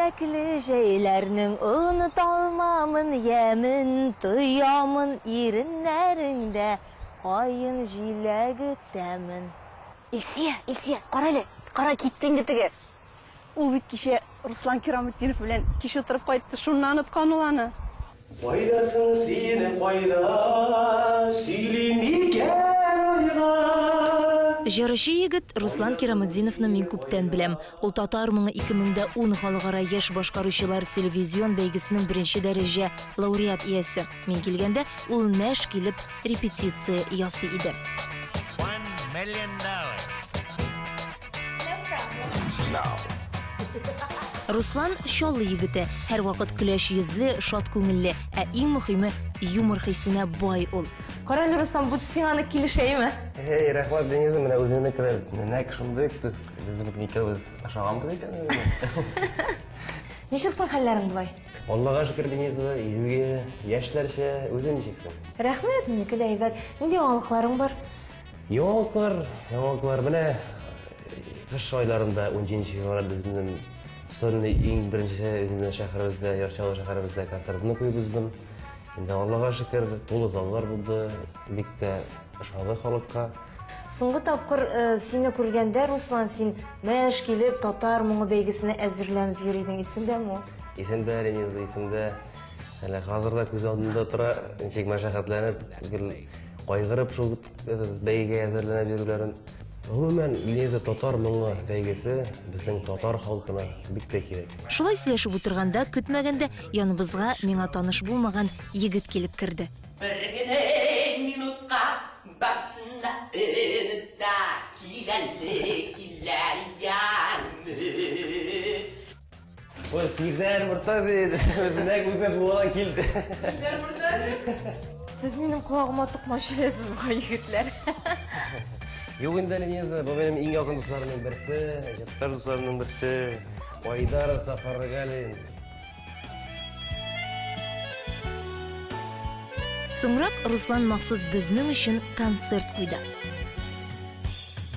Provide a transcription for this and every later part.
Җиләкле җәйләрнең оныталмамын ямен, тоямын иреннәреңдә каен җиләге тәмен. Илсия, Илсия, кара әле, кара, китте инде теге. Ул бит кичә Руслан Кираметдинов белән кич утырып кайтты, шуннан откан ул аны. Кайдасың син, кайда, сөйли микән айга? Җырчы егет Руслан Кираметдиновны мин күптән беләм. Ул Татар моңы 2010 халыкара яшь башкаручылар телевизион бәйгесенең беренче дәрәҗә лауреат иясе. Мин килгәндә, ул мәш килеп репетиция ясый иде. Руслан Чаллы егете, һәрвакыт көләч йөзле, шат күңелле, ә иң мөхиме, юмор хисенә бай ул. Кара әле, Руслан, бу төс сиңа нык килешәме? Эй, рәхмәт, Дениза, менә үзеңнеке дә нәкъ шундый ук төс. Без бит икәүбез ошаганбыз икән. Ничек соң хәлләрең болай? Аллага шөкер, Дениза, изге, яшьләрчә. Үзең ничек соң? Рәхмәт, минеке дә әйбәт. Нинди яңалыкларың бар? Яңалыклар, яңалыклар. Менә кыш айларында 17 февраль безнең сольный иң беренче үзебезнең шәһәребездә, Яр Чаллы шәһәребездә концертны куеп уздым. Инде Аллага шөкер, тулы заллар булды, бик тә ошады халыкка. Соңгы тапкыр сине күргәндә, Руслан, син мәш килеп Татар моңы бәйгесенә әзерләнеп йөри идең, исеңдәме ул? Исемдә, Лениза, исемдә. Әле хәзер дә күз алдымда тора, ничек мәшәкатьләнеп, гел кайгырып шул бәйгегә әзерләнеп йөрүләрен. Гомумән, Лиза татар моңы бәйгесе безнең татар халкына бик тә кирәк. Шулай сөйләшеп утырганда, көтмәгәндә яныбызга миңа таныш булмаган егет килеп керде. Бер генә минутка барсын да оныт та, кил әле, кил әле, ярым. Ой, Фирдәр Мортазин, безнең үзе була килде. Фирдәр Мортазин? Сез минем колагыма токмач эләсез бугай, егетләр. Юк инде, Лениза, бу минем иң якын дусларымның берсе, җәттар дусларымның берсе, Айдар Сафаргалин. Соңрак Руслан махсус безнең өчен концерт куйды.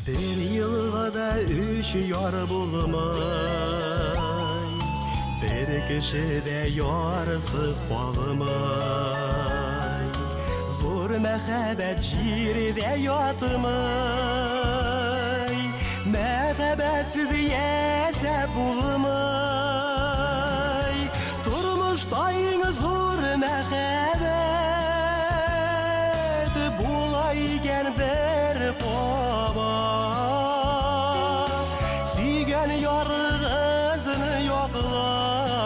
Бер елгада өч яр булмай, Бер кеше дә ярсыз калмай. Зур мәхәббәт җирдә ятмай, Мәхәббәтсез яшәп булмай. Тормышта иң зур мәхәббәт була икән бер кабат. Сөйгән ярыгызны яклап,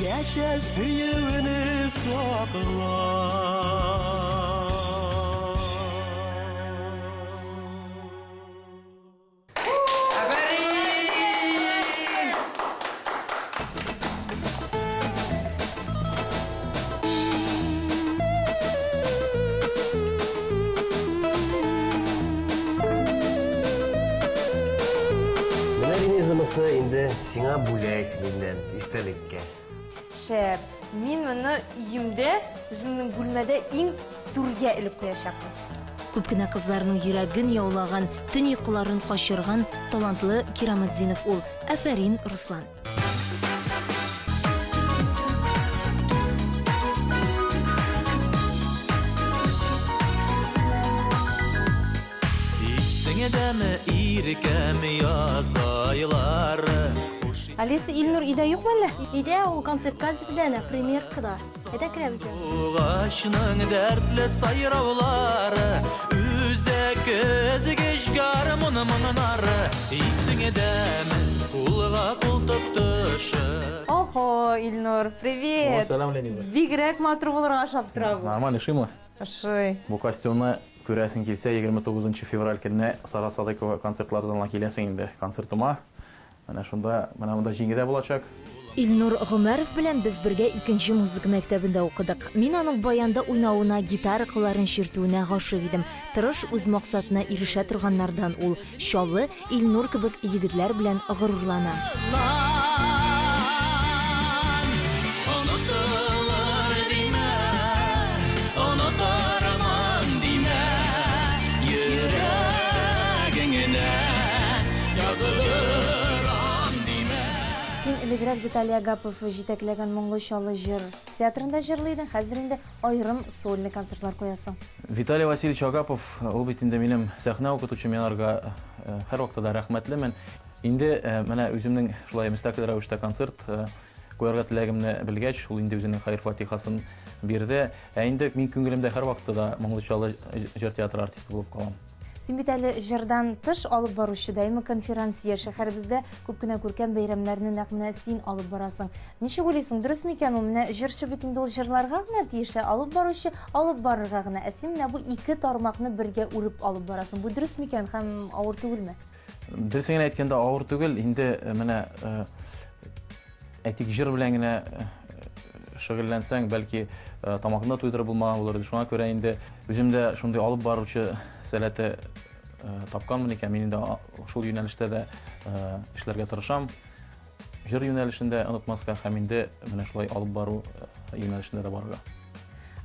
яшә сөюне саклап. Менә Дениза инде сиңа бүләк миннән, истәлеккә. Шәп. Мин моны өемдә, үземнең бүлмәдә иң түргә элеп куячакмын. Күп кенә кызларның йөрәген яулаган, төн йокыларын качырган талантлы Кираметдинов ул. Афәрин, Руслан! Исеңдәме, иркәм, яз айлары? Алиса, Илнур өйдә юкмы әллә? Өйдә, ул концертка әзерләнә, премьеркада. Әйдә керәбез әле. Тугачның дәртле сайраулары, Үзәк өзгеч гармун моңнары, Исеңдәме, кулга кул тотышып. Охо, Илнур, привет! О, сәлам, Лениза. Бигрәк матур булырга ошап тора бу. Нормально, ошыймы? Ошый. Бу костюмны күрәсең килсә, 29 февраль көнне Сара Садыйкова концертлар залына киләсең инде концертыма. Менә шунда, менә монда җиңү дә булачак. Илнур Гомәров белән без бергә икенче музыка мәктәбендә укыдык. Мин аның баянда уйнавына, гитара кылларын чиртүенә гашыйк идем. Тырыш, үз максатына ирешә торганнардан ул. Чаллы, Илнур кебек егетләр белән горурлана. Онытылыр димә, онытырмын димә, йөрәгеңә язылырам димә. Элегрәк Виталий Агапов җитәкләгән Моңлы Чаллы җыр театрында җырлый идең, хәзер инде аерым сольный концертлар куясың. Виталий Васильевич Агапов, ул бит инде минем сәхнә укытучым, мин аларга һәрвакытта да рәхмәтлемен. Инде менә үземнең шулай мөстәкыйль рәвештә концерт куярга теләгемне белгәч, ул инде үзенең хәер-фатихасын бирде. Ә инде мин күңелемдә һәрвакытта да Моңлы Чаллы җыр театры артисты булып калам. Син бит әле җырдан тыш алып баручы, даими конферансье. Шәһәребездә күп кенә күркәм бәйрәмнәрне нәкъ менә син алып барасың. Ничек уйлыйсың, дөрес микән ул? Менә җырчы бит инде ул җырларга гына тиеш, ә алып баручы алып барырга гына. Ә син менә бу ике тармакны бергә үреп алып барасың. Бу дөрес микән һәм авыр түгелме? Дөресен генә әйткәндә, авыр түгел. Инде менә әйтик, җыр белән генә шөгыльләнсәң, бәлки тамакны да туйдырып булмаган булыр иде. Шуңа күрә инде үзем дә шундый алып баручы сәләте тапканмын икән, мин инде шул юнәлештә дә эшләргә тырышам. Җыр юнәлешендә онытмаска һәм инде менә шулай алып бару юнәлешендә дә барырга.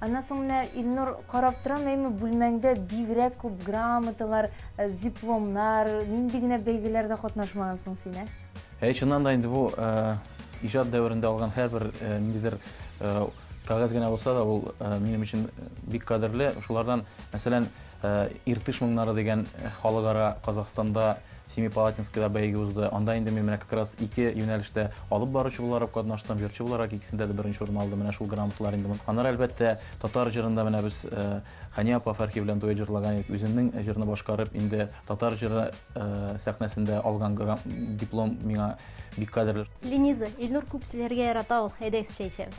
Аннан соң менә, Илнур, карап торам, әйме, бүлмәңдә бигрәк күп грамоталар, дипломнар, нинди генә бәйгеләрдә катнашмагансың син, ә? Әй, чыннан да инде бу иҗат дәверендә алган һәрбер ниндидер кәгазь генә булса да, ул минем өчен бик кадерле. Шулардан, мәсәлән, Иртыш моңнары дигән халыкара Казахстанда Семипалатинскида бәйге узды. Анда инде мин менә как раз ике юнәлештә алып баручы буларак катнаштым, җырчы буларак икесендә дә беренче урын алдым. Менә шул грамоталар инде. Аннары, әлбәттә, татар җырында менә без Хәния апа Фәрхи белән дуэт җырлаган идек. Үземнең җырны башкарып, инде татар җыры сәхнәсендә алган диплом миңа бик кадерле. Лениза, Илнур күп сөйләргә ярата ул. Әйдәгез, чәй эчәбез.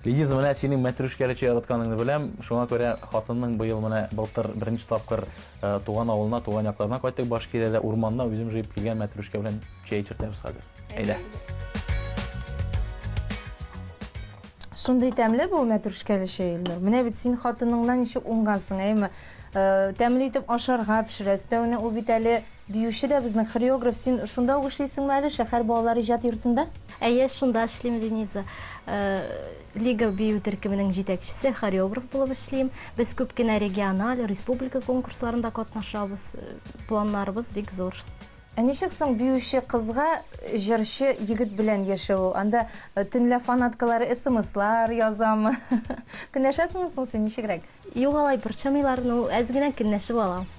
Лидия, менә синең мәтрүшкәле чәй яратканыңны беләм. Шуңа күрә хатынның быел менә былтыр беренче тапкыр туган авылына, туган якларына кайттык. Башкириядә урманнан үзем җыеп килгән мәтрүшкә белән чәй эчертәбез хәзер. Әйдә. Шундый тәмле бу мәтрүшкәле чәй, Илнур. Менә бит син хатыныңнан ничек уңгансың, әйеме? Тәмле итеп ашарга пешерә. Өстәвенә ул бит әле Биюче дә безнең хореограф. Син шунда ук эшлисеңме әле, шәһәр балалар иҗат йортында? Әйе, шунда эшлим, Лениза. Лига бию төркеменең җитәкчесе, хореограф булып эшлим. Без күп кенә региональ, республика конкурсларында катнашабыз. Планнарыбыз бик зур. Ә ничек соң биюче кызга җырчы егет белән яшәү? Анда төнлә фанаткалары смслар язамы? Көнләшәсеңме соң син, ничегрәк? Юк, алай борчымыйлар, ну, әз генә көнләшеп алам.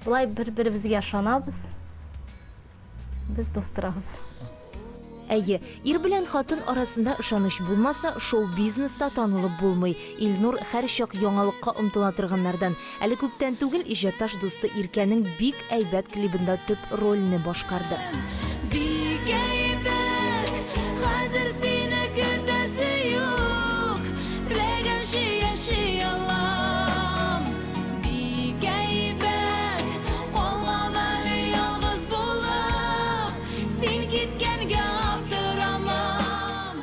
Болай бер-беребезгә ышанабыз. Без дус торабыз. Әйе, ир белән хатын арасында ышаныч булмаса, шоу-бизнеста танылып булмый. Илнур һәрчак яңалыкка омтыла торганнардан. Әле күптән түгел иҗатташ дусты Иркәнең бик әйбәт клибында төп рольне башкарды. Бик әйбәт, хәзер сине көтәсе юк, теләгәнчә яши алам. Бик әйбәт, калам әле ялгыз булып, син киткәнгә аптырамам.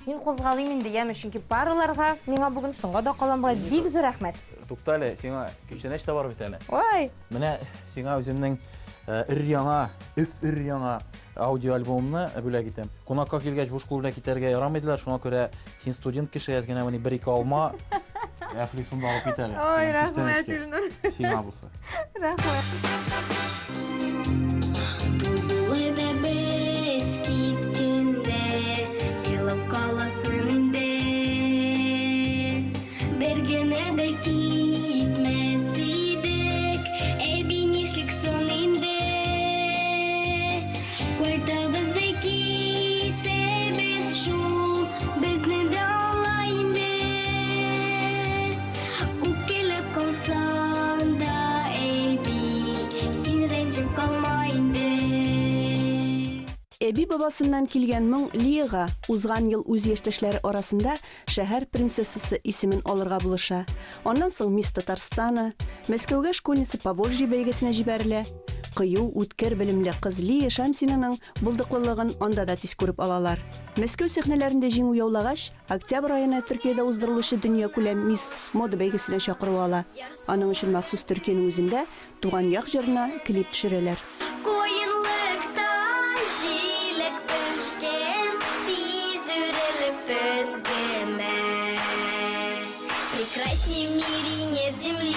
Мин кузгалыйм инде, яме, чөнки параларга миңа бүген соңга да калам бугай. Бик зур рәхмәт. Туктале, сиңа күчтәнәч тә бар бит әле. Ой! Менә сиңа үземнең өр-яңа, өф-өр-яңа аудиоальбомымны бүләк итәм. Кунакка килгәч, буш кул белән китәргә ярамый диләр, шуңа күрә син студент кеше, әз генә менә бер-ике алма, әфлисун да алып кит әле. Ой, рәхмәт, Илнур. Сиңа булса. Рәхмәт. Бу без киткәндә елап каласың инде. Бер генә дә китмәс идек, әби, нишлик соң инде? Кайтабыз да китәбез шул, безне дә ала инде. Үпкәләп калсаң да, әби, син рәнҗеп калма инде. Әби бабасыннан килгән моң Лияга узган ел үз яшьтәшләре арасында шәһәр принцессасы исемен алырга булыша. Аннан соң Мисс Татарстана, Мәскәүгә Школьница Поволжья бәйгесенә җибәрелә. Кыю, үткер белемле кыз Лия Шәмсинаның булдыклылыгын анда да тиз күреп алалар. Мәскәү сәхнәләрендә җиңү яулагач, октябрь аена Төркиядә уздырылучы дөньякүләм Мисс Мода бәйгесенә чакыру ала. Аның өчен махсус Төркиянең үзендә Туган як җырына клип төшерәләр. Каенлыкта җиләк пешкән, тиз үрелеп өзгенә. Прекрасней в мире нет земли,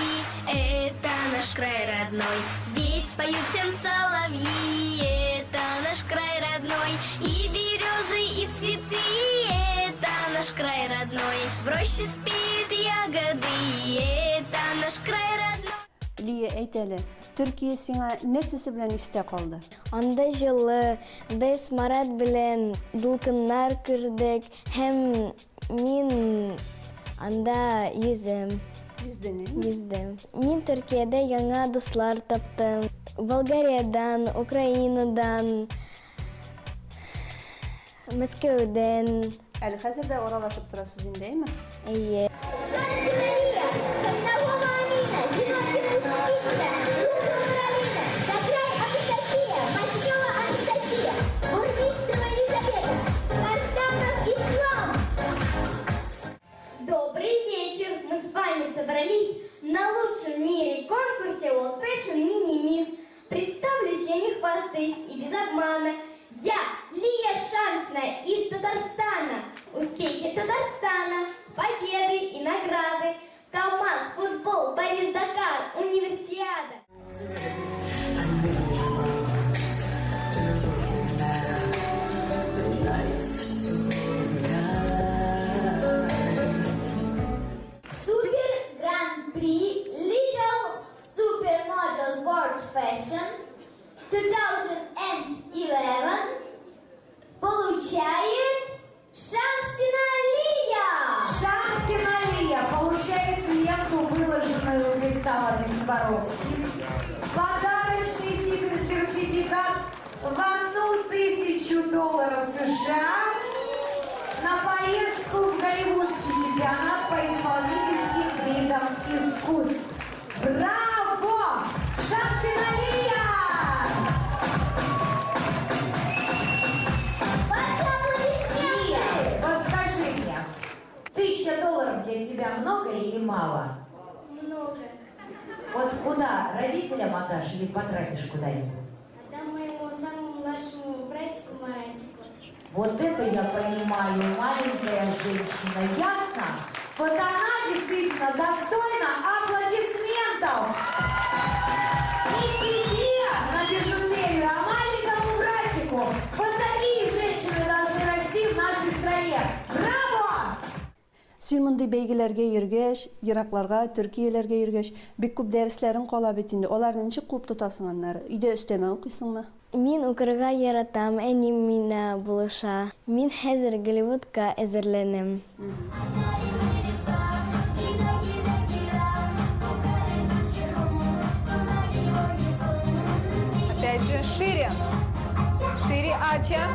это наш край родной. Здесь поют всем соловьи, это наш край родной. наш край родной. В роще спит ягоды, это наш край родной. Лия, әйт әле, Төркия сиңа нәрсәсе белән истә калды? Анда җылы, без Марат белән дулкыннар күрдек һәм мин анда йөзем. Йөздең, әйеме? Йөздем. Мин Төркиядә яңа дуслар таптым. Болгариядән, Украинадан, Мәскәүдән. Әле хәзер дә аралашып торасыз инде, әйеме? Әйе. Добрый вечер! Мы с вами собрались на лучшем в мире конкурсе World Fashion Mini Miss. Представлюсь я не хвастаясь и без обмана. Я Лия Шамсина из Татарстана. Успехи Татарстана, победы и награды. КамАЗ, футбол, Париж-Дакар, Универсиада. Супер Гран-при Little Supermodel World Fashion 2011 получает Шамсина Лия! Шамсина Лия получает ленту, выложенную кристаллами Сваровски, подарочный сертификат в 1000 долларов США на поездку в Голливудский чемпионат по исполнительским видам искусств. Браво! Шамсина Лия! Ваши аплодисменты! Лия, вот скажи мне, 1000 долларов для тебя много или мало? Много. Вот куда? Родителям отдашь или потратишь куда-нибудь? Отдам моему самому младшему братику Маратику. Вот это я понимаю, маленькая женщина, ясно? Вот она действительно достойна аплодисментов! Не себе на бижутерию, а маленькому братику! Вот такие женщины должны расти в нашей стране! Браво! Син мондый бәйгеләргә йөргәч, еракларга, Төркияләргә йөргәч, бик күп дәресләрең кала бит инде. Аларны ничек куып тотасың аннары? Өйдә өстәмә укыйсыңмы? Мин укырга яратам, әни миңа булыша. Мин хәзер Голливудка әзерләнәм. Опять же, шире. Шире, ача.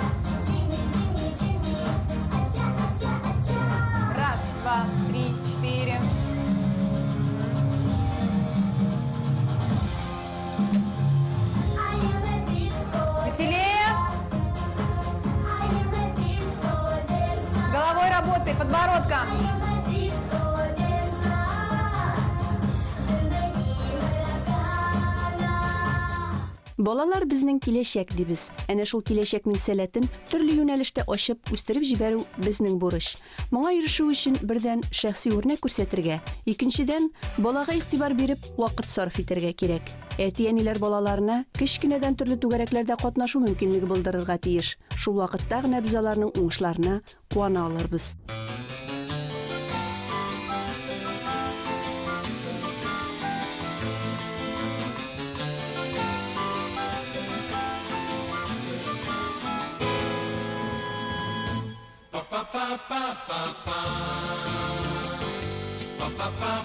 Раз, два, три, четыре. Веселее. Головой работай, подбородком. Балалар безнең киләчәк дибез. Әнә шул киләчәкнең сәләтен төрле юнәлештә ачып, үстереп җибәрү безнең бурыч. Моңа ирешү өчен бердән шәхси үрнәк күрсәтергә, икенчедән балага игътибар биреп, вакыт сарыф итәргә кирәк. Әти-әниләр балаларына кечкенәдән төрле түгәрәкләрдә катнашу мөмкинлеге булдырырга тиеш. Шул вакытта гына без аларның уңышларына куана алырбыз. Pa pa pa pa pa. Pa pa pa.